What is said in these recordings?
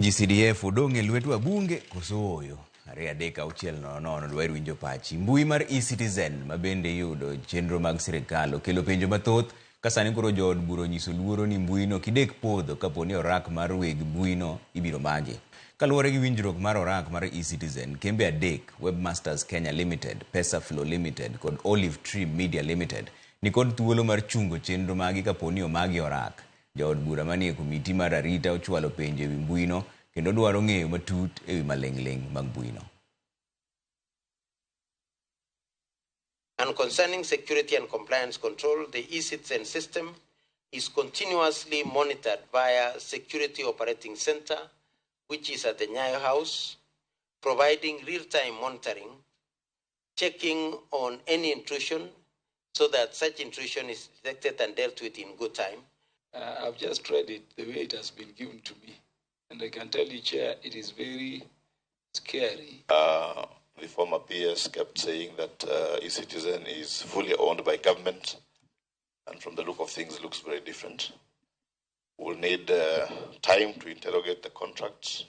GCDF odong' e lwet wabunge koso ooyo? 2 3 6 0 0 dwaher winjo pachi. Mbui mar eCitizen ma bende iyudo chenro mag sirikal okelo penjo mathoth ka sani koro jood bura onyiso luoro ni mbuino kidek podho kapo ni orak mar weg mbuino ibiro magi. Kaluwore gi winjruok mar orak mar eCitizen, kembe adek, Webmasters Kenya Limited, Pesaflow Limited kod Olive Tree Media Limited nikod thuolo mar chungo chenro magi kapo ni omagi orak. Jaod bura manie komiti mar arita ochwalo penjo ewi mbuino kendo dwaro ng'eyo matut ewi maling'ling' mag mbuino. And concerning security and compliance control, the eCitizen system is continuously monitored via Security Operating Center, which is at the Nyayo House, providing real-time monitoring, checking on any intrusion so that such intrusion is detected and dealt with in good time. I've just read it the way it has been given to me. And I can tell you, Chair, it is very scary. The former PS kept saying that eCitizen is fully owned by government, and from the look of things, it looks very different. We'll need time to interrogate the contracts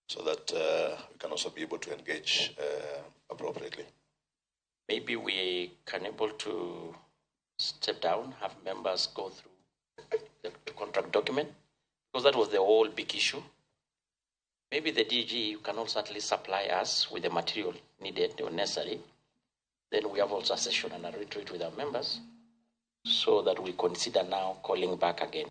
so that we can also be able to engage appropriately. Maybe we can able to step down, have members go through the contract document, because that was the whole big issue. Maybe the DG can also at least supply us with the material needed or necessary. Then we have also a session and a retreat with our members so that we consider now calling back again.